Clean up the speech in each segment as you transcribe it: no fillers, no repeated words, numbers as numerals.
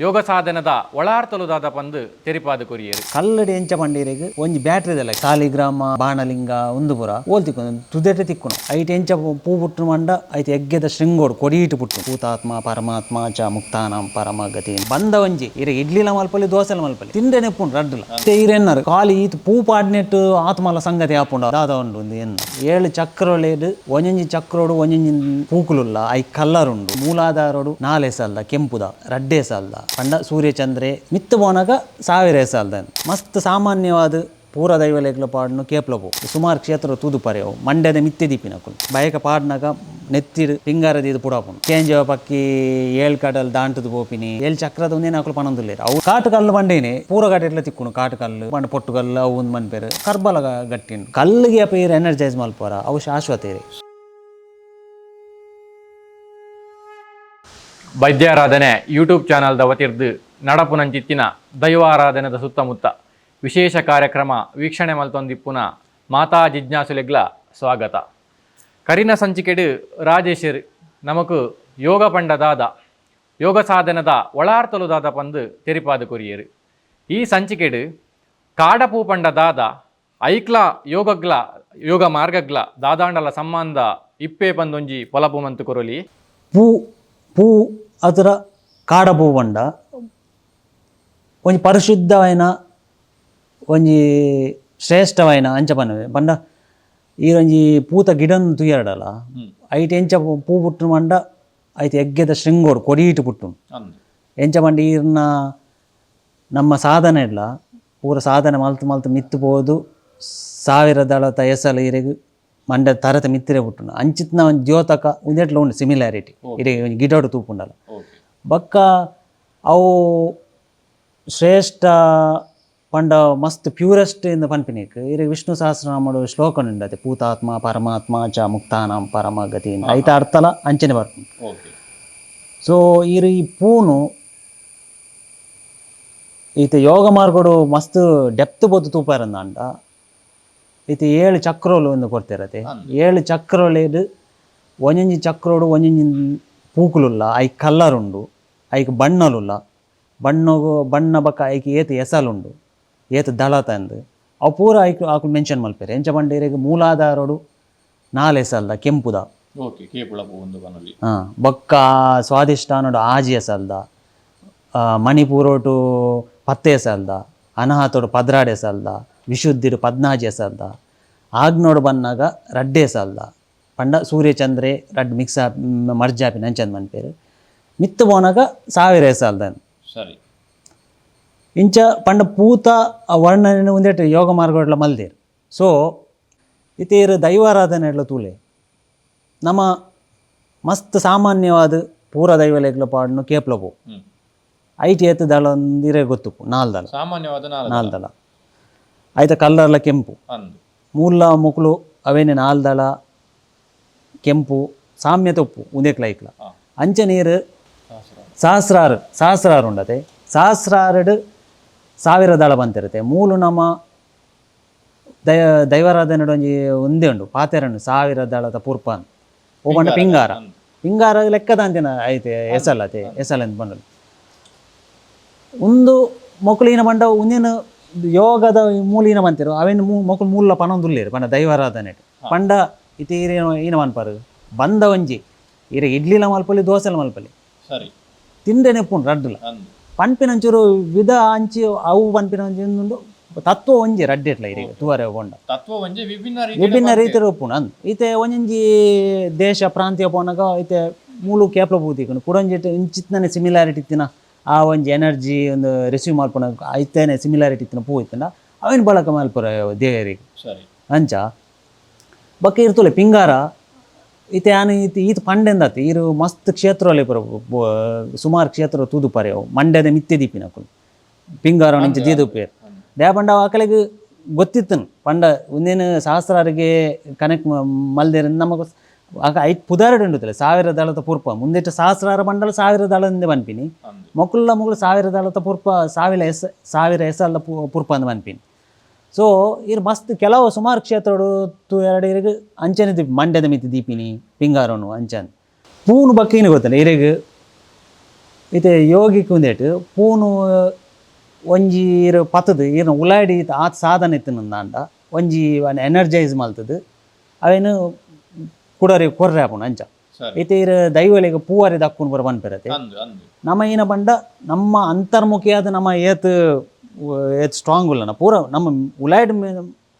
ಯೋಗ ಸಾಧನದ ಒಳಾರ್ತಲು ದಾದ ಪಂದ್ ತೆರಿಪಾದ ಕೊರಿಯರು. ಕಲ್ಲಡಿ ಎಂಚ ಪಂಡೀರೆಗ್ ಒಂಜಿ ಬ್ಯಾಟ್ರಿ ದಲ್ಲ ಸಾಲಿಗ್ರಾಮ ಬಾಣಲಿಂಗ ಉಂದು ಪೂರ ಓಲ್ ತಿಕ್ಕುನು ತುದೆಟೆ ತಿಕ್ಕುನು. ಐಟ್ ಎಂಚ ಪೂ ಪುಟ್ಟುನು ಪಂಡ ಐತ ಎಗ್ಗೆದ ಶೃಂಗೋಡು ಕೊಡೀಟ್ ಪುಟ್ಟು ಭೂತಾತ್ಮ ಪರಮಾತ್ಮ ಚ ಮುಕ್ತಾನಂ ಪರಮ ಗತಿ ಬಂದ ಒಂಜಿ ಇರೆ ಇಡ್ಲಿಲ ಮಲ್ಪಲಿ ದೋಸೆಲ ಮಲ್ಪಲಿ ತಿಂಡೆ ನೆಪ್ಪುಂಡು ರಡ್ಡುಲ ಇರೆನ್ನರು ಖಾಲಿ ಈತ್ ಪೂ ಪಾಡ್ನೆಟ್ ಆತ್ಮಲ ಸಂಗತಿ ಆಪುಂಡು ದಾದ ಉಂಡು ಉಂದು ಎನ್ನ ಏಳು ಚಕ್ರೊಲೆಡ್ ಒಂಜೊಂಜಿ ಚಕ್ರೋಡು ಒಂಜೊಂಜಿ ಪೂಕುಲುಲ್ಲ I colour ಉಂಡು ಮೂಲಾಧಾರೋಡು ನಾಲೆ ಸಲ್ದ ಕೆಂಪುದ ರಡ್ಡೆ ಸಲ್ದ ಪಂಡ ಸೂರ್ಯಚಂದ್ರೆ ಮಿತ್ತು ಪೋನಾಗ ಸಾವಿರ ಎಸಲ್ದ ಮಸ್ತ್ ಸಾಮಾನ್ಯವಾದ ಪೂರ ದೈವಲೇಗ್ಲ ಪಾಡ್ನು ಕೇಪ್ಲ ಪೋ ಸುಮಾರು ಕ್ಷೇತ್ರ ತೂದು ಪರೆಯವು ಮಂಡ್ಯದ ಮಿತ್ತೆ ದೀಪಿನಕುಲು ಬಯಕ ಪಾಡ್ನಾಗ ನೆತ್ತಿಡು ಪಿಂಗಾರ ದೀದು ಪುಡಾಪುನು ಕೇಂಜವ ಪಕ್ಕಿ ಏಳ್ ಕಡಲ್ ದಾಂಟುದು ಪೋಪಿನಿ ಏಳ್ ಚಕ್ರದ ಒಂದೇ ನಾಕುಲು ಪನೊಂದುಲ್ಲೇರು ಅವು ಕಾಟು ಕಲ್ಲು ಬಂಡೇನೆ ಪೂರ ಗಾಟಿಟ್ಲ ತಿಕ್ಕುನು ಕಾಟು ಕಲ್ಲು ಪಂಡ ಪೊಟ್ಟುಕಲ್ಲು ಅವು ಒಂದು ಮನ್ಪೇರು ಕರ್ಬಲ ಗಟ್ಟಿಂಡು ಕಲ್ಲಿಗೆ ಅಪ್ಪ ಎನರ್ಜೈಸ್ ಮಲ್ಪೋರ ಅವು ಶಾಶ್ವತ ಇರಿ. ವೈದ್ಯಾರಾಧನೆ ಯೂಟ್ಯೂಬ್ ಚಾನಲ್ದ ವತಿರ್ದು ನಡಪುನಂಚಿತ್ತಿನ ದೈವಾರಾಧನೆದ ಸುತ್ತಮುತ್ತ ವಿಶೇಷ ಕಾರ್ಯಕ್ರಮ ವೀಕ್ಷಣೆ ಮಲ್ತೊಂದಿಪ್ಪುನ ಮಾತಾ ಜಿಜ್ಞಾಸುಲೆಗ್ಲ ಸ್ವಾಗತ. ಕರಿನ ಸಂಚಿಕೆಡು ರಾಜೇಶರ್ ನಮಕ್ ಯೋಗ ಪಂಡ ದಾದ, ಯೋಗ ಸಾಧನದ ಒಳಾರ್ತಲು ದಾದ ಪಂದ್ ತೆರಿಪಾದ ಕೊರಿಯರು. ಈ ಸಂಚಿಕೆಡು ಕಾಡಪೂ ಪಂಡ ದಾದ, ಐಕ್ಲ ಯೋಗಗ್ಲ ಯೋಗ ಮಾರ್ಗಗ್ಲ ದಾದಾಂಡಲ ಸಂಬಂಧ ಇಪ್ಪೆ ಪಂದೊಂಜಿ ಪೊಲಪು ಮಂತು ಕೊರೊಲಿ. ಪೂ ಪೂ ಅದರ ಕಾಡ ಪೂ ಪಂಡ ಒಂಜಿ ಪರಿಶುದ್ಧವಾಯಿನ ಒಂಜಿ ಶ್ರೇಷ್ಠವಾಯಿನ ಅಂಚ ಪನವೆ ಪಂಡ ಈ ಒಂಜಿ ಪೂತ ಗಿಡನ್ ತುಯರ್ಡಲ ಐಟ್ ಎಂಚ ಪೂ ಪುಟ್ಟುನು ಪಂಡ ಐತ ಎಗ್ಗೆದ ಶೃಂಗೋಡು ಕೊಡೀಟ್ ಪುಟ್ಟುನು ಎಂಚ ಪಂಡ ಈರ್ನ ನಮ್ಮ ಸಾಧನೆ ಇಲ್ಲ ಪೂರ ಸಾಧನೆ ಮಲ್ತು ಮಲ್ತು ಮಿತ್ತು ಪೋದು ಸಾವಿರ ದಳತ ಎಸಲು ಇರೆಗ್ ಮಂಡ ತರತ ಮಿತ್ತಿರೆ ಪುಟ್ಟುನು ಅಂಚಿತ್ನ ಒಂಜಿ ದ್ಯೋತಕ ಉಂದೆಟ್ಲ ಉಂಡು ಸಿಮಿಲಾರಿಟಿ ಇರೆಗ್ ಒಂಜಿ ಗಿಡೋಡು ತೂಪುಂಡಲ ಬೊಕ್ಕ ಅವು ಶ್ರೇಷ್ಠ ಪಂಡ ಮಸ್ತ್ ಪ್ಯೂರೆಸ್ಟ್ ಇಂದ ಪನ್ಪಿನೇಕ್ ಇರೆಗ್ ವಿಷ್ಣು ಸಹಸ್ರನಾಮಡು ಶ್ಲೋಕ ಉಂಡತೆ ಪೂತಾತ್ಮ ಪರಮಾತ್ಮ ಚ ಮುಕ್ತಾನಂ ಪರಮ ಗತಿ ಐತ ಅರ್ಥಲ ಅಂಚನೆ ಬರ್ಪುಂಡು. ಸೊ ಈರ್ ಈ ಪೂನು ಈತ ಯೋಗ ಮಾರ್ಗಡು ಮಸ್ತ್ ಡೆಪ್ತ್ ಪೋದು ತೂಪಾರಂದಾಂಡ ಈತ ಏಳು ಚಕ್ರೋಲು ಒಂದು ಕೊಡ್ತಿರತೆ. ಏಳು ಚಕ್ರೋಲೆಡ್ ಒಂಜೊಂಜಿ ಚಕ್ರೋಡು ಒಂಜೊಂಜಿ ಪೂಕುಲುಲ್ಲ ಐಕ್ ಕಲ್ಲರ್ ಉಂಡು ಐಕ್ ಬಣ್ಣಲುಲ್ಲ ಬಣ್ಣಗು ಬಣ್ಣ ಬಕ್ಕ ಐಕ್ ಏತ್ ಎಸಲುಂಡು ಏತ್ ದಳ ತಂದು ಅವು ಪೂರ ಐಕ್ ಆಕುಲು ಮೆನ್ಷನ್ ಮಲ್ಪೆರ್. ಎಂಚ ಪಂಡ ಇರೆಗ್ ಮೂಲಾಧಾರೋಡು ನಾಲ್ ಎಸಲ್ದ ಕೆಂಪುದ ಬೊಕ್ಕ ಸ್ವಾದಿಷ್ಠಾನೋಡು ಆಜಿ ಎಸಲ್ದ, ಮಣಿಪೂರೋಟು ಪತ್ತೆ ಎಸಲ್ದ, ಅನಾಹತೋಡು ಪದ್ರಾಡ್ ಎಸಲ್ದ, ವಿಶುದ್ಧಿಡು ಪದ್ನಾಜಿ ಎಸಲ್ದ, ಆಗ್ನೋಡು ಬನ್ನಾಗ ರಡ್ಡೆ ಎಸಲ್ದ ಪಂಡ ಸೂರ್ಯಚಂದ್ರೆ ರಡ್ಡ್ ಮಿಕ್ಸ್ ಮರ್ಜ್ ಆಪಿನ ಅಂಚಂದ್ ಮನ್ಪೇರು ಮಿತ್ತು ಪೋನಾಗ ಸಾವಿರ ಎಸಲ್ದ. ಸರಿ. ಇಂಚ ಪಂಡ ಪೂತ ವರ್ಣನೆ ಒಂದೆಟ್ ಯೋಗ ಮಾರ್ಗಡ್ಲ ಮಲ್ದೇರ್. ಸೊ ಇತೇರು ದೈವಾರಾಧನೆ ಎಡ್ಲ ತೂಲೆ ನಮ್ಮ ಮಸ್ತ್ ಸಾಮಾನ್ಯವಾದ ಪೂರ ದೈವಲೇಗ್ಲ ಪಾಡ್ನು ಕೇಪ್ಲ ಪೋ ಐಟ್ ಏತ್ ದಳ ಅಂದಿರೆ ಗೊತ್ತುಪ್ಪು ನಾಲ್ ದಳ. ಸಾಮಾನ್ಯವಾದ ನಾಲ್ ದಳ ಐತ ಕಲ್ಲರ್ಲ ಕೆಂಪು ಮೂಲ ಮೊಕುಲು ಅವೇನೆ ನಾಲ್ ದಳ ಕೆಂಪು ಸಾಮ್ಯತೆ ಉಪ್ಪು ಉಂದೆಕ್ಲ ಐಕ್ಲ ಅಂಚ ನೀರು ಸಹಸ್ರಾರು ಸಹಸ್ರಾರು ಉಂಡತೆ ಸಹಸ್ರಾರುಡು ಸಾವಿರ ದಳ ಬಂತಿರುತ್ತೆ. ಮೂಲು ನಮ್ಮ ದೈವಾರಾಧನೆ ಒಂಜಿ ಒಂದೇ ಉಂಡು ಪಾತೆರಣ್ಣು ಸಾವಿರ ದಳದ ಪೂರ್ಪ ಓ ಪಂಡ ಪಿಂಗಾರ ಪಿಂಗಾರ ಲೆಕ್ಕದಾಂತಿನ ಐತೆ ಎಸಲ್ ಅತೆ ಎಸಲ್ ಅಂತ ಬಂಡಲು ಉಂದು ಮೊಕುಲಿನ ಪಂಡ ಉಂದಿನ ಯೋಗದ ಮೂಲಿನ ಬಂತಿರು ಅವೇನು ಮೊಕುಲು ಮೂಲ ಪನೊಂದುಲ್ಲೇರು ಪಂಡ ದೈವಾರಾಧನೆ ಪಂಡ ಇತಿ ಈನ ಮನ್ಪರು ಬಂದ ಒಂಜಿ ಇರೆ ಇಡ್ಲಿಲ ಮಲ್ಪಲಿ ದೋಸೆಲ ಮಲ್ಪಲಿ ಸರಿ. ತಿಂಡೆ ನೆಪ್ಪುಂಡು ರಡ್ಡುಲ ಪನ್ಪಿನಂಚೂರು ವಿಧ ಅಂಚಿ ಅವು ಪನ್ಪಿನ ಅಂಚಿ ಉಂಡು ತತ್ವ ಒಂಜಿ ರಡ್ಡೆಟ್ಲ ಇರೆಗ್ ತೂವರೆ ಪೋಂಡ ತತ್ವ ಒಂಜಿ ವಿಭಿನ್ನ ವಿಭಿನ್ನ ರೀತಿಯ ಉಪ್ಪುಂಡು ಅಂದ್ ಇತ್ತೆ ಒಂಜೊಂಜಿ ದೇಶ ಪ್ರಾಂತ್ಯ ಪೋನಾಗ ಇತ್ತೆ ಮೂಲು ಕೇಪ್ಲ ಪೂತಿಕ್ಕುಂಡು ಕುಡೊಂಜಿ ಇಂಚಿತ್ತನೆ ಸಿಮಿಲಾರಿಟಿ ಇತ್ತಿನ ಆ ಒಂಜಿ ಎನರ್ಜಿ ಒಂದು ರಿಸೀವ್ ಮಲ್ಪುನ ಐತೇನೆ ಸಿಮಿಲಾರಿಟಿ ಇತ್ತಿನ ಪೂ ಇತ್ತಿನ ಅವೇನು ಬಳಕೆ ಮಲ್ಪುರ ದೇವರಿಗೆ. ಸರಿ. ಅಂಚ ಬೊಕ್ಕ ಇರ್ತುಲೆ ಪಿಂಗಾರ ಇತ್ತೆ ಯಾನ್ ಇತ್ತೆ ಈತ್ ಪಂಡೆಂದತ್ ಈರು ಮಸ್ತ್ ಕ್ಷೇತ್ರಲೆ ಪೂರ ಸುಮಾರು ಕ್ಷೇತ್ರ ತೂದು ಪರೆಯವು ಮಂಡ್ಯದ ಮಿತ್ತೆ ದೀಪಿನಕುಲು ಪಿಂಗಾರ ಇಂಚ ದೀದುಪ್ಪೇರು ದ್ಯಾ ಪಂಡ ಅಕಲೆಗ್ ಗೊತ್ತಿತ್ತನು ಪಂಡ ಒಂದೇನು ಸಹಸ್ರಾರಿಗೆ ಕನೆಕ್ಟ್ ಮಲ್ದೇರ್ ನಮಕ್ ಆಗ ಐಟ್ ಪುದಾರಡ್ ಉಂಡುತ್ತಲೆ ಸಾವಿರ ದಳದ ಪೂರ್ಪ ಮುಂದೆಟ್ಟ ಸಹಸ್ರಾರ ಮಂಡಲ ಸಾವಿರ ದಳಂದೆ ಪನ್ಪಿನಿ ಮೊಕುಲ್ಲ ಮೊಕುಲು ಸಾವಿರ ದಳದ ಪೂರ್ಪ ಸಾವಿರ ಎಸ್ ಸಾವಿರ ಎಸಲ್ಲ ಪೂರ್ಪ ಅಂದ್ ಪನ್ಪಿನಿ. ಸೊ ಇರ್ ಮಸ್ತ್ ಕೆಲವು ಸುಮಾರು ಕ್ಷೇತ್ರಡು ತು ಎರಡು ಇರೆಗ್ ಅಂಚನೆ ದೀಪ ಮಂಡ್ಯದ ಮಿತ್ತಿ ದೀಪಿನಿ ಪಿಂಗಾರನು ಅಂಚನ್ ಪೂನು ಬಕ್ಕೇನು ಗೊತ್ತಲ್ಲ ಇರೆಗ್ ಇತ್ತೆ ಯೋಗಿಕ್ ಉಂದೆಟ್ ಪೂನು ಒಂಜಿ ಇರು ಪತ್ತದು ಇರ್ನ ಉಲಾಯ್ಡ್ ಆತ್ ಸಾಧನೆ ಇತ್ತಿನಂದಾಂಡ ಒಂಜಿ ಎನರ್ಜೈಸ್ ಮಲ್ತದು ಅವೇನು ಕುಡರಿ ಕೊರ್ರೆ ಆಪುಂಡು ಅಂಚ. ಸರಿ. ಇತ್ತೆ ಇರು ದೈವಳಿಗೆ ಪೂವರಿ ದಕ್ಕುನು ಪೂರ ಪನ್ಪೆರತೆ. ಅಂದು ಅಂದು. ನಮ್ಮ ಏನ ಪಂಡ ನಮ್ಮ ಅಂತರ್ಮುಖಿಯಾದ ನಮ್ಮ ಏತ್ ಏತ್ ಸ್ಟ್ರಾಂಗ್ ಉಲ್ಲನ ಪೂರ ನಮ್ಮ ಉಲಾಯ್ಡ್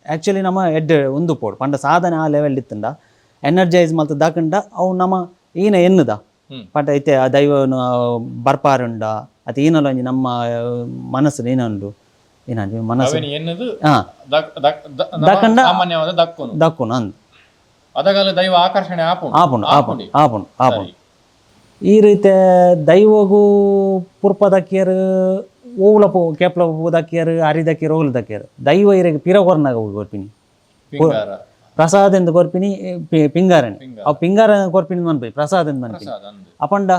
ಆ್ಯಕ್ಚುಲಿ ನಮ್ಮ ಎಡ್ ಉಂದು ಪೋಡು ಪಂಡ ಸಾಧನೆ ಆ ಲೆವೆಲ್ ಇತ್ತಂಡ ಎನರ್ಜೈಸ್ ಮಲ್ತ ದಾಕಂಡ ಅವು ನಮ್ಮ ಈನ ಎನ್ನುದ. ಪಂಡ ಇತ್ತೆ ಆ ದೈವನು ಬರ್ಪಾರುಂಡ ಅತ್ ಈನಲ ಒಂಜಿ ನಮ್ಮ ಮನಸ್ಸು ಏನುಂಡು ಏನಂದ್ರೆ ಮನಸ್ಸು ಅವೇನು ಎನ್ನುದು ಹಾ ದಕ್ಕಂಡ ಸಾಮಾನ್ಯವಾದ ದಕ್ಕುನು ದಕ್ಕುನು ಅಂದ್. ಅದಗಲ ದೈವ ಆಕರ್ಷಣೆ ಆಪುಂಡು. ಆಪುಂಡು ಆಪುಂಡು ಆಪುಂಡು ಆಪುಂಡು. ಸರಿ. ಈ ರೀತಿ ದೈವಗೂ ಪುರ್ಪ ದಕ್ಕಿಯರು ಓವುಲ ಪೂ ಕೇಪ್ಲ ಪೂ ದಕ್ಕಿಯರು ಅರಿ ದಕ್ಕಿಯರು ಓಲು ದಕ್ಕಿಯರು ದೈವ ಇರೆಗ್ ಪಿರ ಕೊರ್ನಾಗ ಕೊರ್ಪಿನಿ. ಪಿಂಗಾರ. ಪ್ರಸಾದ ಎಂದು ಕೊರ್ಪಿನಿ ಪಿಂಗಾರಣೆ. ಪಿಂಗಾರ. ಅವು ಪಿಂಗಾರ ಕೊರ್ಪಿನಿ ಮನ್ಪಿ ಪ್ರಸಾದ ಎಂದು ಮನ್ಪಿನಿ. ಪ್ರಸಾದ ಅಂದು. ಅಪಂಡ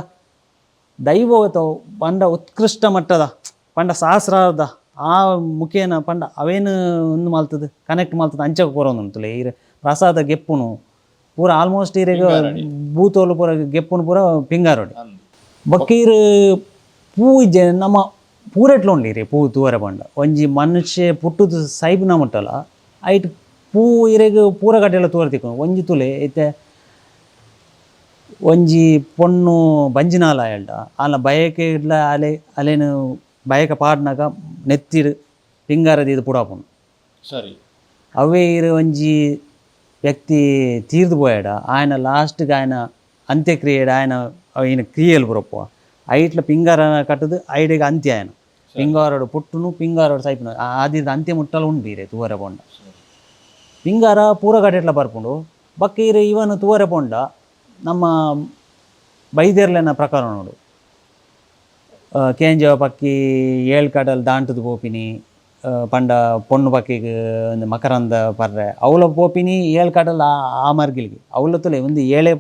ದೈವ ಪಂಡ ಉತ್ಕೃಷ್ಟ ಮಟ್ಟದ ಪಂಡ ಸಹಸ್ರಾರದ ಆ ಮುಖೇನ ಪಂಡ ಅವೇನು ಒಂದು ಮಲ್ತದ ಕನೆಕ್ಟ್ ಮಲ್ತದ ಅಂಚ ಕೊರೊಂದುಂಟುಲೆ ಈರ್ ಪ್ರಸಾದ ಗೆಪ್ಪುನು ಪೂರ ಆಲ್ಮೋಸ್ಟ್ ಈರೆಗ್ ಭೂತೋಲು ಪೂರ ಗೆಪ್ಪುನು ಪೂರ ಪಿಂಗಾರೊಡಿ. ಅಂದು. ಬೊಕ್ಕ ಈರ್ ಪೂ ಇಜ್ಜೆ ನಮ್ಮ ಪೂರೆಟ್ಲ ಉಂಡು ಈರೆ ಪೂ ತೂವರೆ ಪಂಡ ಒಂಜಿ ಮನುಷ್ಯ ಪುಟ್ಟುದು ಸೈಬ್ನ ಮುಟ್ಟಲ ಐಟ್ ಪೂ ಇರೆಗ್ ಪೂರ ಕಟ್ಟೆಲ್ಲ ತೂವರೆ ತಿಕ್ಕುನು. ಒಂಜಿ ತುಲೆ ಇತ್ತೆ ಒಂಜಿ ಪೊಣ್ಣು ಬಂಜಿನಾಲ ಆಯಲ್ಡ ಆಲ ಬಯಕೆ ಇಡ್ಲ ಅಲೆ ಅಲೆನು ಬಯಕ ಪಾಡ್ನಾಗ ನೆತ್ತಿಡ್ ಪಿಂಗಾರ ದೀದ್ ಪುಡಾಪುಂಡು. ಸರಿ. ಅವೇ ಇರು ಒಂಜಿ ವ್ಯಕ್ತಿ ತೀರ್ದು ಪೋಯಡ ಆಯನ ಲಾಸ್ಟ್ಗೆ ಆಯನ ಅಂತ್ಯಕ್ರಿಯೆಡ್ ಆಯನ ಈನ ಕ್ರಿಯೆಲ್ ಬರಪ್ಪ ಐಟ್ಲ ಪಿಂಗಾರ ಕಟ್ಟದು ಐಡಿಗೆ ಅಂತ್ಯ ಆಯನ ಪಿಂಗಾರಡು ಪುಟ್ಟುನು ಪಿಂಗಾರಡು ಸೈಪುನು ಆದಿದ ಅಂತ್ಯ ಮುಟ್ಟಲ ಉಂಡು ಈರೆ ತೂವರೆ ಪೋಂಡ. ಪಿಂಗಾರ ಪೂರ ಕಡೆಟ್ಲ ಬರ್ಪುಂಡು. ಬೊಕ್ಕ ಈರ್ ಇವನು ತೂವರೆ ಪೋಂಡ ನಮ್ಮ ಬೈದೇರ್ಲೆನ ಪ್ರಕಾರ ನೋಡು ಕೇಂಜವ ಪಕ್ಕಿ ಏಳ್ ಕಡಲ್ ದಾಂಟುದು ಪೋಪಿನಿ ಪಂಡ ಪೊಣ್ಣು ಪಕ್ಕಿಗ್ ಒಂದು ಮಕರಂದ ಪರ್ರೆ ಅವ್ಲ ಪೋಪಿನಿ ಏಳ್ ಕಡಲ್ ಆ ಮರ್ಗಿಲ್ಗೆ ಅವ್ಲ ತುಲೆ ಒಂದು ಏಳೆ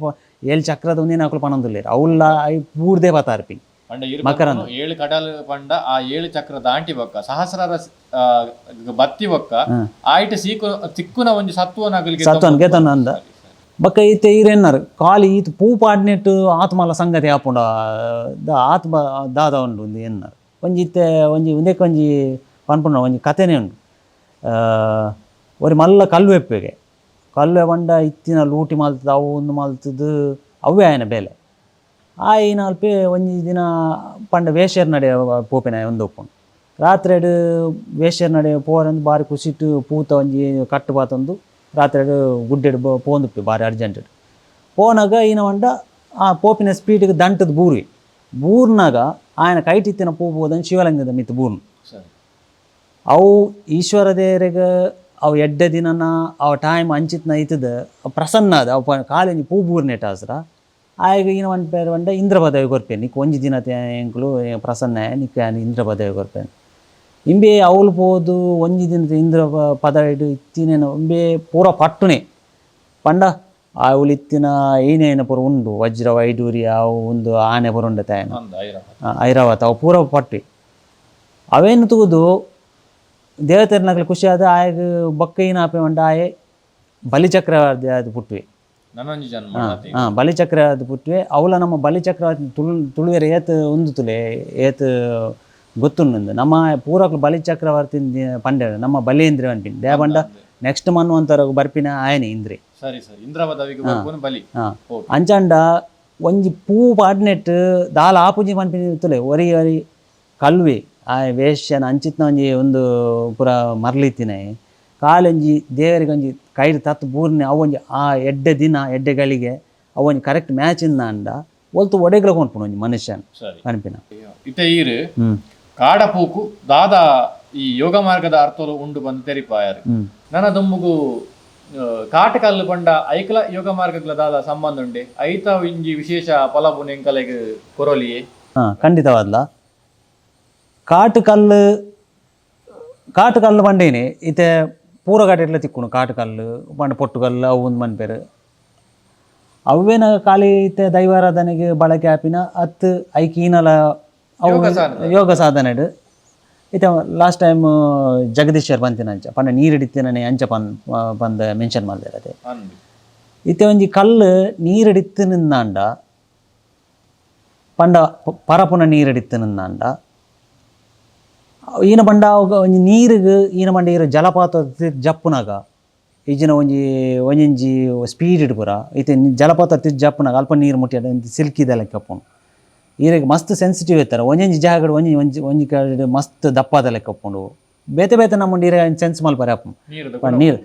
ಏಳ್ ಚಕ್ರದ ಒಂದಿನ ಅಕುಲು ಪನೊಂದುಲ್ಲೆರ್ ಅವ್ಲ I ಪೂರ್ದೇ ಪತಾರ್ಪಿನಿ ಪಂಡ ಇರು ಮಕರಂದ. ಪನ್ಪುನು ಏಳು ಕಡಲ್ ಪಂಡ ಆ ಏಳು ಚಕ್ರ ದಾಂಟಿ ಬೊಕ್ಕ ಸಹಸ್ರಾರ ಬತ್ತಿ ಬೊಕ್ಕ ಆಯ್ಟ್ ಸೀಕು ತಿಕ್ಕುನ ಒಂಜಿ ಸತ್ವನ ಅಗಲಿಗೆ ಸತ್ವನ್ ಗೆತೊನ್ನ ಅಂದ. ಬೊಕ್ಕ ಈತೆ ಈರೆನ್ನಾರು ಖಾಲಿ ಈತ್ ಪೂ ಪಾಡ್ನೆಟ್ ಆತ್ಮಲ ಸಂಗತಿ ಆಪುಂಡ ದ ಆತ್ಮ ದಾದ ಉಂಡು ಒಂದು ಎನ್ನಾರು ಒಂಜಿ ಇತ್ತೆ ಒಂಜಿ ಉಂದೆಕ್ ಒಂಜಿ ಪನ್ಪುಂಡ ಒಂಜಿ ಕತೆನೇ ಉಂಡು. ಒರಿ ಮಲ್ಲ ಕಲ್ವೆಪ್ಪೆಗೆ ಕಲ್ವೆ ಪಂಡ ಇತ್ತಿನ ಲೂಟಿ ಮಲ್ತದ ಅವು ಒಂದು ಮಲ್ತದು ಅವೇ ಆಯನ ಬೇಲೆ ಆಯಿನ ಅಲ್ಪೆ ಒಂಜಿ ದಿನ ಪಂಡ ವೇಷರ್ ನಡೆ ಪೋಪಿನ ಒಂದು ಉಪ್ಪುಂಡು ರಾತ್ರೆಡ್ ವೇಷರ್ ನಡೆ ಪೋರಂದು ಬಾರಿ ಖುಷಿಟ್ ಪೂತ ಒಂಜಿ ಕಟ್ಟು ಪಾತೊಂದು ರಾತ್ರೆಡ್ ಗುಡ್ಡೆಡ್ ಪೋಂದುಪ್ಪಿ ಬಾರಿ ಅರ್ಜೆಂಟ್ ಪೋನಾಗ ಈನ ಪಂಡ ಆ ಪೋಪಿನ ಸ್ಪೀಡ್ಗೆ ದಂಟದ ಬೂರಿ ಬೂರ್ನಾಗ ಆಯನ ಕೈಟಿತ್ತಿನ ಪೂ ಪೋದನ್ ಶಿವಲಿಂಗದ ಮಿತ್ತು ಬೂರ್ನು. ಸರಿ. ಅವು ಈಶ್ವರ ದೇವರಿಗೆ ಅವು ಎಡ್ಡೆ ದಿನನ ಅವ ಟೈಮ್ ಅಂಚಿತ್ನ ಇತ್ತದ ಪ್ರಸನ್ನ ಅದ ಅವು ಕಾಲಿಂಜಿ ಪೂ ಬೂರ್ನೆಟ್ ಆಸರ ಆಯಗ ಈನ ಒಂದ್ ಪೇರ್ ಪಂಡ ಇಂದ್ರ ಪದವಿ ಕೊರ್ಪೇನು ನಿಕ್ ಒಂಜಿ ದಿನ ಎಂಕುಲು ಪ್ರಸನ್ನ ನಿಕ್ ಯಾನ್ ಇಂದ್ರ ಪದವಿ ಕೊರ್ಪೇನು ಇಂಬೆ ಅವ್ಲು ಪೋದು ಒಂಜಿ ದಿನದ ಇಂದ್ರ ಪದವಿಡ್ ಇತ್ತಿನೇನು ಇಂಬೆ ಪೂರ ಪಟ್ಟುನೆ ಪಂಡ ಅವ್ಲು ಇತ್ತಿನ ಏನೇನ ಪೂರ ಉಂಡು ವಜ್ರ ವೈಡೂರ್ಯ ಅವು ಒಂದು ಆನೆ ಪೂರ ಉಂಡು ತಾಯನ ಅಂದ ಐರಾವತ. ಐರಾವತ ಅವು ಪೂರ ಪಟ್ಟಿ ಅವೇನು ತೂದು ದೇವತೆರ್ನಕ್ಲೆ ಖುಷಿ ಆದ ಆಯಗ್ ಬೊಕ್ಕ ಏನ ಆಪೆ ಪಂಡ ಆಯೆ ಬಲಿಚಕ್ರವರ್ತಿ ಆದ್ ಪುಟ್ಟುವೆ. ನನೊಂಜಿ ಜನ್ಮ ಆತೆ. ಹಾ ಬಲಿಚಕ್ರ ಪುಟ್ಟುವೆ ಅವಲ ನಮ್ಮ ಬಲಿಚಕ್ರವರ್ತಿ ತುಳುವೆರ್ ಏತ್ ಉಂದು ತುಲೆ ಏತ್ ಗೊತ್ತುಂಡು ನಮ್ಮ ಪೂರಕ್ಲು ಬಲಿಚಕ್ರವರ್ತಿ ಪಂಡೆರ್ ನಮ್ಮ ಬಲಿಂದ್ರೆ ಪನ್ಪಿನಿ ದಾಯೆ ಪಂಡ ನೆಕ್ಸ್ಟ್ ಮನ್ವಂತರ ಬರ್ಪಿನ ಆಯನೆ ಇಂದ್ರೆ. ಸರಿ ಸರಿ ಇಂದ್ರ ಪದವಿಗೆ ಬರ್ಪುನು ಬಲಿ. ಹಾ. ಓಕೆ. ಅಂಚಾಂಡ ಒಂಜಿ ಪೂ ಪಾಡ್ನೆಟ್ ದಾಲ ಆಪುಜಿ ಪನ್ಪಿನಿ ತುಲೆ ಒರಿ ಒರಿ ಕಲ್ವೆ ಆ ವೇಷ್ಯನ ಅಂಚಿತ್ನ ಒಂಜಿ ಒಂದು ಪೂರ ಮರ್ಲಿತ್ತಿನ ಕಾಲೊಂಜಿ ದೇವರಿಗೆ ಒಂಜಿ ಕೈಡ್ ತತ್ತು ಬೂರ್ನೆ ಅವು ಒಂಜಿ ಆ ಎಡ್ಡೆ ದಿನ ಎಡ್ಡೆ ಗಳಿಗೆ ಅವು ಒಂಜಿ ಕರೆಕ್ಟ್ ಮ್ಯಾಚ್ ಇಂದ ಅಂಡ ಒಲ್ತು ಒಡೆಗ್ಲ ಕೊನ್ಪುಂಡು ಒಂಜಿ ಮನುಷ್ಯನ ಸರಿ. ಪನ್ಪಿನ. ಇತ್ತೆ ಈರು ಕಾಡಪೂಕು ದಾದಾ ಈ ಯೋಗ ಮಾರ್ಗದ ಅರ್ಥಲು ಉಂಡು ಬಂದು ತೆರಿಪಾಯರು. ನನ್ನ ದುಂಬುಗು ಕಾಟಕಲ್ಲು ಪಂಡ ಐಕಲ ಯೋಗ ಮಾರ್ಗಗಳ ದಾದ ಸಂಬಂಧ ಉಂಡೆ ಐತ ಇಂಜಿ ವಿಶೇಷ ಫಲಪುನ ಎಂಕಲೆಗ್ ಕೊರೊಲಿಯೇ? ಹಾ ಖಂಡಿತವಾದ್ಲ ಕಾಟುಕಲ್ಲು ಕಾಟುಕಲ್ಲು ಪಂಡೇನೆ ಇತ್ತೆ ಪೂರ ಗಾಟೆಟ್ಲ ತಿಕ್ಕುನು ಕಾಟುಕಲ್ಲು ಪಂಡ ಪೊಟ್ಟುಕಲ್ಲು ಅವು ಒಂದು ಮನ್ಪೇರು ಅವ್ವೇನ ಖಾಲಿ ಇತ್ತೆ ದೈವಾರಾಧನೆಗೆ ಬಳಕೆ ಆಪಿನ ಅತ್ತು ಐಕೀನಲ ಅವು ಯೋಗ ಸಾಧನೆ. ಯೋಗ ಸಾಧನೆಡ್ ಇತ್ತೆ ಲಾಸ್ಟ್ ಟೈಮ್ ಜಗದೀಶ್ವರ್ ಪಂತಿನ ಅಂಚ ಪಂಡ ನೀರಿಡಿತ್ತಿನೇ ಅಂಚ ಪನ್ ಪಂದ ಮೆನ್ಷನ್ ಮಲ್ದೆರ್ ಅದೇ. ಅಂದು. ಇತ್ತೆ ಒಂಜಿ ಕಲ್ಲು ನೀರಿಡಿತ್ತು ನಿಂದಾಂಡ ಪಂಡ ಪರಪುನ ನೀರಡಿತ್ತನಂದಾಂಡ ಈನ ಪಂಡ ಅವಾಗ ಒಂಜಿ ನೀರಿಗೆ ಈನ ಪಂಡ ಈರು ಜಲಪಾತ ಜಪ್ಪುನಾಗ ಈಜಿನ ಒಂಜಿ ಒಂಜೊಂಜಿ ಸ್ಪೀಡ್ ಇಡ್ಪುರ ಇತ್ತೆ ಜಲಪಾತ ತಿರ್ತ್ ಜಪ್ಪುನಾಗ ಅಲ್ಪ ನೀರು ಮುಟ್ಟಿ ಸಿಲ್ಕಿದ ಲೆಕ್ಕ ಉಪ್ಪುಂಡು. ಈರೆಗ್ ಮಸ್ತ್ ಸೆನ್ಸಿಟಿವ್ ಇರ್ತಾರೆ. ಒಂಜೊಂಜಿ ಜಾಗಡ್ ಒಂಜಿ ಒಂಜಿ ಒಂಜಿ ಕಡೆ ಮಸ್ತ್ ದಪ್ಪಾದ ಲೆಕ್ಕ ಉಪ್ಪುಂಡು. ಬೇತೆ ಬೇತೆ ನಮ್ಮ ನೀರು ಸೆನ್ಸ್ ಮಲ್ಪರೆ ಆಪುಂಡು ನೀರು.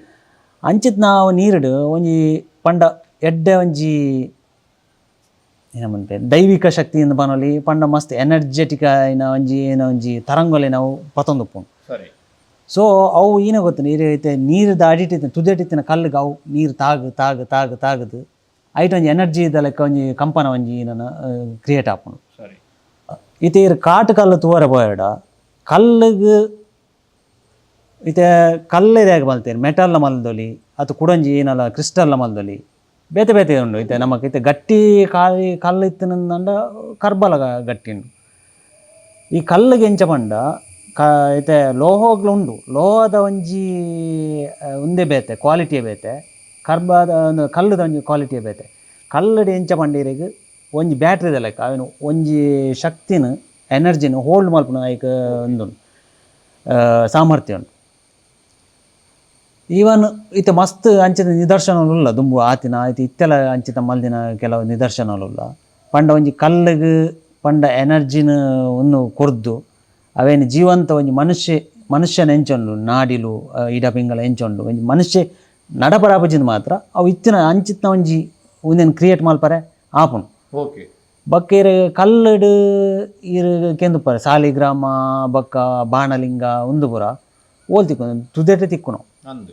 ಅಂಚಿತ್ ನಾವು ನೀರುಡು ಒಂಜಿ ಪಂಡ ಎಡ್ಡೆ ಒಂಜಿ ಏನಮನ್ಪೆ ದೈವಿಕ ಶಕ್ತಿಯಿಂದ ಪನೊಲಿ ಪಂಡ ಮಸ್ತ್ ಎನರ್ಜೆಟಿಕ್ ಆಯಿನ ಒಂಜಿ ಏನ ಒಂಜಿ ತರಂಗೊಲೆ ನಾವು ಪತೊಂದುಪ್ಪುಂಡು. ಸರಿ. ಸೊ ಅವು ಏನ ಗೊತ್ತು ನೀರು ಐತೆ ನೀರುದ ಅಡಿಟ್ ಇತ್ತಿನ ತುದೆಟ್ ಇತ್ತಿನ ಕಲ್ಲುಗೆ ಅವು ನೀರು ತಾಗು ತಾಗು ತಾಗು ತಾಗುದು ಐಟ್ ಒಂಜಿ ಎನರ್ಜಿ ದ ಲೆಕ್ಕ ಒಂಜಿ ಕಂಪನ ಒಂಜಿ ಏನನ ಕ್ರಿಯೇಟ್ ಆಪುಂಡು. ಸರಿ. ಇತ್ತೆ ಈರ್ ಕಾಟು ಕಲ್ಲು ತೂವರೆ ಪೋಯಡ ಕಲ್ಲುಗ್ ಇತ್ತೆ ಕಲ್ಲು ಮಲ್ತೇರು ಮೆಟಲ್ನ ಮಲ್ದೊಲಿ ಅತ್ತು ಕುಡೊಂಜಿ ಏನಲ್ಲ ಕ್ರಿಸ್ಟಲ್ನ ಮಲ್ದೊಲಿ ಬೇತೆ ಬೇತೆ ಉಂಡು. ಇತ್ತೆ ನಮಕ್ ಇತ್ತೆ ಗಟ್ಟಿ ಕಾಯಿ ಕಲ್ಲು ಇತ್ತಿನಂದ ಕರ್ಬಲ ಗಟ್ಟಿ ಉಂಡು. ಈ ಕಲ್ಲುಗೆ ಎಂಚ ಪಂಡ ಕ ಇತ್ತೆ ಲೋಹಗಳು ಉಂಡು. ಲೋಹದ ಒಂಜಿ ಉಂದೇ ಬೇತೆ ಕ್ವಾಲಿಟಿಯೇ ಬೇತೆ, ಕರ್ಬದ ಒಂದು ಕಲ್ಲುದ ಒಂಜಿ ಕ್ವಾಲಿಟಿಯೇ ಬೇತೆ. ಕಲ್ಲುಡು ಎಂಚ ಪಂಡ ಇರೆಗ್ ಒಂಜಿ ಬ್ಯಾಟ್ರಿದ ಲೆಕ್ಕ ಅವೆನ್ ಒಂಜಿ ಶಕ್ತಿನ ಎನರ್ಜಿನ ಹೋಲ್ಡ್ ಮಲ್ಪುನ ಐಕ್ ಉಂದುಂಡು ಸಾಮರ್ಥ್ಯ ಉಂಡು. ಈವನ್ ಇತ್ತೆ ಮಸ್ತ್ ಅಂಚಿನ ನಿದರ್ಶನಲುಲ್ಲ ದುಂಬು ಆತಿನ ಆಯ್ತು ಇತ್ತೆಲ ಅಂಚಿತ ಮಲ್ದಿನ ಕೆಲವು ನಿದರ್ಶನಲುಲ್ಲ. ಪಂಡ ಒಂಜಿ ಕಲ್ಲುಗ್ ಪಂಡ ಎನರ್ಜಿನ ಒಂದು ಕೊರ್ದು ಅವೇನು ಜೀವಂತ ಒಂಜಿ ಮನುಷ್ಯ ಮನುಷ್ಯನ ಎಂಚುಂಡು ನಾಡಿಲು ಇಡ ಪಿಂಗಳ ಎಂಚುಂಡು ಒಂಜಿ ಮನುಷ್ಯ ನಡಪರಾಪಜಿಂದ ಮಾತ್ರ ಅವು ಇತ್ತಿನ ಅಂಚಿತ್ನ ಒಂಜಿ ಒಂದೇನು ಕ್ರಿಯೇಟ್ ಮಲ್ಪರೆ ಆಪುಂಡು. ಓಕೆ. ಬೊಕ್ಕ ಇರ್ ಕಲ್ಲುಡು ಇರ್ ಕೆಂದುಪ್ಪರೆ ಸಾಲಿಗ್ರಾಮ ಬೊಕ್ಕ ಬಾಣಲಿಂಗ ಉಂದು ಪೂರ ಓಲ್ ತಿಕ್ಕುನು ತುದೆಟೆ ತಿಕ್ಕುನು. ಅಂದು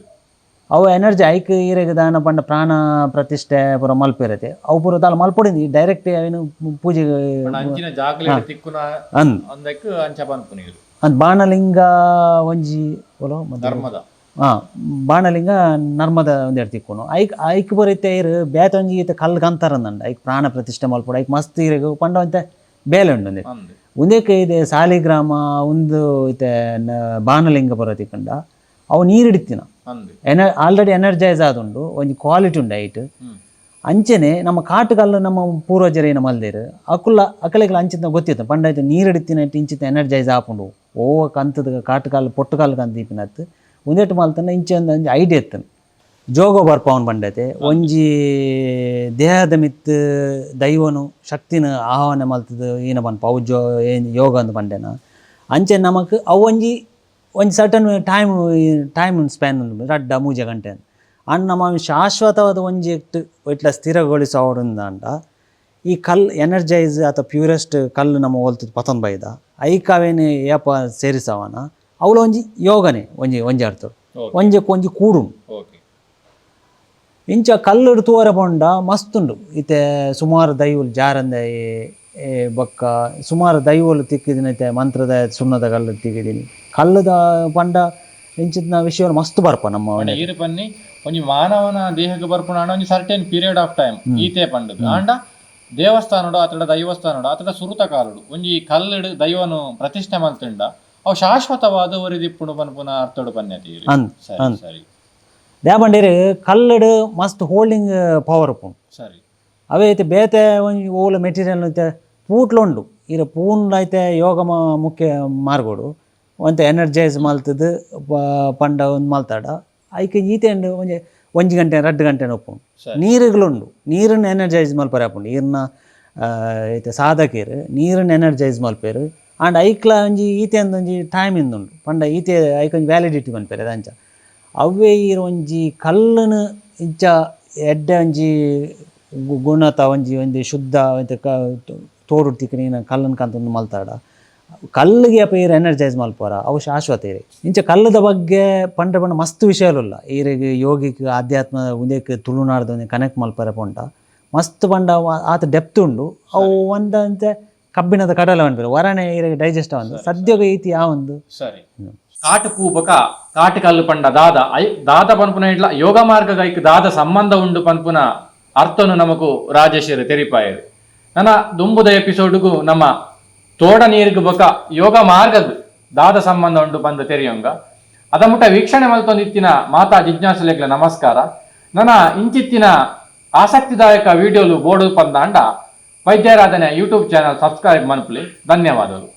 ಅವು ಎನರ್ಜಿ ಐಕ್ ಈರೆಗ್ ದಾನ ಪಂಡ ಪ್ರಾಣ ಪ್ರತಿಷ್ಠೆ ಪೂರ ಮಲ್ಪಿರತೆ ಅವು ಪೂರ ದಾಲ ಮಲ್ಪೊಡಿಂದು ಡೈರೆಕ್ಟ್ ಅವೇನು ಪೂಜೆ ಪಂಡ ಅಂಚಿನ ಜಾಗಲೆಡ್ ತಿಕ್ಕುನ ಅಂದ್ ಅಂದಕ್ ಅಂಚ ಪನ್ಪುನ ಇರು. ಅಂದ್ ಬಾಣಲಿಂಗ ಒಂಜಿ ಓಲೋ ಮತ್ತೆ ಧರ್ಮದ ಬಾಣಲಿಂಗ ನರ್ಮದ ಒಂದೆರಡು ತಿಕ್ಕುನು. ಐಕ್ ಐಕ್ ಬರುತ್ತೆ ಇರು ಬೇತೆ ಒಂಜಿ ಈತ ಕಲ್ಲು ಕಂತಾರಂದಂಡ ಐಕ್ ಪ್ರಾಣ ಪ್ರತಿಷ್ಠೆ ಮಲ್ಪೊಡು ಐಕ್ ಮಸ್ತ್ ಇರೆಗ್ ಪಂಡ ಒಂತೆ ಬೇಲೆ ಉಂಡು ಒಂದೆ. ಅಂದ್ ಉಂದೆಕ್ ಇದೆ ಸಾಲಿಗ್ರಾಮ ಉಂದು ಇತ್ತೆ ಬಾಣಲಿಂಗ ಪೂರ ತಿಕ್ಕಂಡ ಅವು ನೀರಿಡಿತ್ತಿನ ಅಂದ್ ಆಲ್ರೆಡಿ ಎನರ್ಜೈಸ್ ಆದುಂಡು ಒಂಜಿ ಕ್ವಾಲಿಟಿ ಉಂಡು ಐಟ್. ಅಂಚೆನೆ ನಮ್ಮ ಕಾಟುಕಲ್ಲು ನಮ್ಮ ಪೂರ್ವಜರು ಏನು ಮಲ್ದೇರು ಅಕುಲ ಅಕಲೆಗ್ಲ ಅಂಚಿನ ಗೊತ್ತಿತ್ತು ಪಂಡ ಐತೆ ನೀರಿಡಿತ್ತಿನ ಇಂಚಿನ ಎನರ್ಜೈಸ್ ಆಪುಂಡು ಓ ಕಂತದ ಕಾಟುಕಲ್ಲು ಪೊಟ್ಟುಕಲ್ಲು ಕಂತ ದೀಪಿನತ್ತು ಉಂದೆಟ್ ಮಲ್ತಂಡ ಇಂಚೆ ಒಂದು ಒಂಜಿ ಐಡಿಯಾ ಇತ್ತನು ಜೋಗ ಬರ್ಪವನ್ ಪಂಡತೆ ಒಂಜಿ ದೇಹದ ಮಿತ್ತು ದೈವನು ಶಕ್ತಿನ ಆಹ್ವಾನ ಮಲ್ತದ ಏನ ಪನ್ಪ ಅವು ಜೋ ಏನ್ ಯೋಗ ಅಂದ್ ಪಂಡೆನ. ಅಂಚೆ ನಮಕ್ ಅವು ಒಂಜಿ ಒಂಜಿ certain time time span ಉಂಡು ರಡ್ಡ ಮೂಜೆ ಗಂಟೆ ಅಂಡ್ ನಮ್ಮ ಶಾಶ್ವತವಾದ ಒಂಜಿ ಇಟ್ಲ ಸ್ಥಿರಗೊಳಿಸೋಡುಂದಾಂಡ ಈ ಕಲ್ಲು ಎನರ್ಜೈಸ್ ಅಥವಾ ಪ್ಯೂರೆಸ್ಟ್ ಕಲ್ಲು ನಮ್ಮ ಒಲ್ತದ ಪತೊಂದು ಬೈದ ಐಕ್ ಅವೇನು ಏಪ ಸೇರಿಸವನ ಅವಳ ಒಂಜಿ ಯೋಗನೆ ಒಂಜಿ ಒಂಜಿ ಅರ್ಥ ಒಂಜಕ್ಕೆ ಒಂಜಿ ಕೂಡುಂಡು. ಓಕೆ. ಇಂಚ ಕಲ್ಲುಡು ತೂವರೆ ಪೋಂಡ ಮಸ್ತುಂಡು. ಇತ್ತೆ ಸುಮಾರು ದೈವಲು ಜಾರಂದೆ ಬೊಕ್ಕ ಸುಮಾರು ದೈವಲು ತಿಕ್ಕಿದಿನ ಇತ್ತೆ ಮಂತ್ರದ ಸುಣ್ಣದ ಕಲ್ಲು ತಿಕ್ಕಿದೀನಿ ಕಲ್ಲುದ ಪಂಡ ಇಂಚಿನ ವಿಷಯ ಮಸ್ತ್ ಬರ್ಪ ನಮ್ಮ ಪಂಡ ಈರು ಪನ್ನಿ ಒಂಜಿ ಮಾನವನ ದೇಹಕ್ಕೆ ಬರ್ಪುನ ಆಂಡ ಒಂಜಿ certain period of time ಈತೆ ಪಂಡದು. ಆಂಡ ದೇವಸ್ಥಾನಡು ಅತಡ ದೈವಸ್ಥಾನಡು ಅತಡ ಸುರುತ ಕಾಲಡು ಒಂಜಿ ಕಲ್ಲುಡು ದೈವನು ಪ್ರತಿಷ್ಠೆ ಮಲ್ತಿಂಡ ಅವು ಶಾಶ್ವತವಾದ ಒರಿದಿಪ್ಪುಂಡು ಪನ್ಪುನ ಅರ್ಥಡು ಪನ್ಯತಿ ಈರು. ಅಂದ್ ಸರಿ ಸರಿ. ದೇಪಂಡೇರು ಕಲ್ಲುಡು ಮಸ್ತ್ ಹೋಲ್ಡಿಂಗ್ ಪವರ್ ಉಪ್ಪುಂಡು. ಸರಿ. ಅವೇ ಐತೆ ಬೇತೆ ಒಂಜಿ ಓಲ ಮೆಟೀರಿಯಲ್ ಐತೆ ಪೂಟ್ಲು ಉಂಡು ಈರ ಪೂನ್ಲ ಐತೆ ಯೋಗ ಮುಖ್ಯ ಮಾರ್ಗೋಡು ಒಂತೆ ಎನರ್ಜೈಸ್ ಮಲ್ತದು ಪಂಡ ಒಂದು ಮಲ್ತಾಡ ಐಕ್ ಈತೆ ಉಂಡು ಒಂಜಿ ಒಂಜಿ ಗಂಟೆ ರಡ್ಡು ಗಂಟೆ ಉಪ್ಪುಂಡು. ಸರಿ. ನೀರುಗಳುಂಡು ನೀರನ್ನು ಎನರ್ಜೈಸ್ ಮಲ್ಪರೆ ಆಪುಂಡು. ಈರ್ನ ಐತೆ ಸಾಧಕರು ನೀರನ್ನು ಎನರ್ಜೈಸ್ ಮಲ್ಪೇರು ಆಂಡ್ ಐಕ್ಲ ಒಂಜಿ ಈತೆ ಒಂಜಿ ಟೈಮ್ ಇಂದುಂಡು ಪಂಡ ಈತೆ ಐಕ್ ಒಂಜಿ ವ್ಯಾಲಿಡಿಟಿ ಮನ್ಪೆರೆ ಅಂಚ ಅವ್ವೇ ಈರ್ ಒಂಜಿ ಕಲ್ಲುನು ಇಂಚ ಎಡ್ಡೆ ಒಂಜಿ ಗುಣತ ಒಂಜಿ ಒಂಜಿ ಶುದ್ಧ ಒಂತೆ ತೋಡು ತಿಕ್ಕಿ ಕಲ್ಲನ್ನು ಕಂತೊಂದು ಮಲ್ತಾಡ ಕಲ್ಲಿಗೆ ಅಪ್ಪ ಈರ್ ಎನರ್ಜೈಸ್ ಮಲ್ಪೋರ ಅವು ಶಾಶ್ವತ ಇರೆ. ಇಂಚ ಕಲ್ಲದ ಬಗ್ಗೆ ಪಂಡ ಪಂಡ ಮಸ್ತ್ ವಿಷಯಲುಲ್ಲ ಈರೆಗ್ ಯೋಗಿಕ್ ಆಧ್ಯಾತ್ಮ ಉಂದೆಕ್ ತುಳುನಾಡ್ದ ಒಂಜಿ ಕನೆಕ್ಟ್ ಮಲ್ಪರೆ ಪೋಂಡ ಮಸ್ತ್ ಪಂಡ ಅವು ಆತ ಡೆಪ್ತ್ ಉಂಡು. ಅವು ಒಂದಂತೆ ಕಬ್ಬಿಣದ ಕಡಲ ಪನ್ಪೆರ್ ವರಣೆ ಈರೆಗ್ ಡೈಜೆಸ್ಟ್ ಆವಂದು ಸದ್ಯಗ ಈತಿ ಯಾವೊಂದು. ಸರಿ. ಕಾಟು ಪೂ ಬೊಕ ಕಾಟು ಕಲ್ಲು ಪಂಡ ದಾದ I ದಾದ ಪನ್ಪುನ ಇಡ್ಲ ಯೋಗ ಮಾರ್ಗದ ಐಕ್ ದಾದ ಸಂಬಂಧ ಉಂಡು ಪನ್ಪುನ ಅರ್ಥನು ನಮಕು ರಾಜೇಶರು ತೆರಿಪಾಯರು. ನನ್ನ ದುಂಬುದ ಎಪಿಸೋಡ್ಗೂ ನಮ್ಮ ತೋಡ ನೀರಿಗೆ ಬೊಕ ಯೋಗ ಮಾರ್ಗದ ದಾದ ಸಂಬಂಧ ಉಂಡು ಪಂದ ತೆರಿಯೊಂಗ. ಅದ ಮುಟ್ಟ ವೀಕ್ಷಣೆ ಮಲ್ತೊಂದಿತ್ತಿನ ಮಾತಾ ಜಿಜ್ಞಾಸುಲೆಗ್ಲ ನಮಸ್ಕಾರ. ನನ್ನ ಇಂಚಿತ್ತಿನ ಆಸಕ್ತಿದಾಯಕ ವಿಡಿಯೋಲು ಬೋಡು ಪಂದಾಂಡ ವೈದ್ಯಾರಾಧನೆ ಯೂಟ್ಯೂಬ್ ಚಾನಲ್ ಸಬ್ಸ್ಕ್ರೈಬ್ ಮನ್ಪುಲೆ. ಧನ್ಯವಾದಗಳು.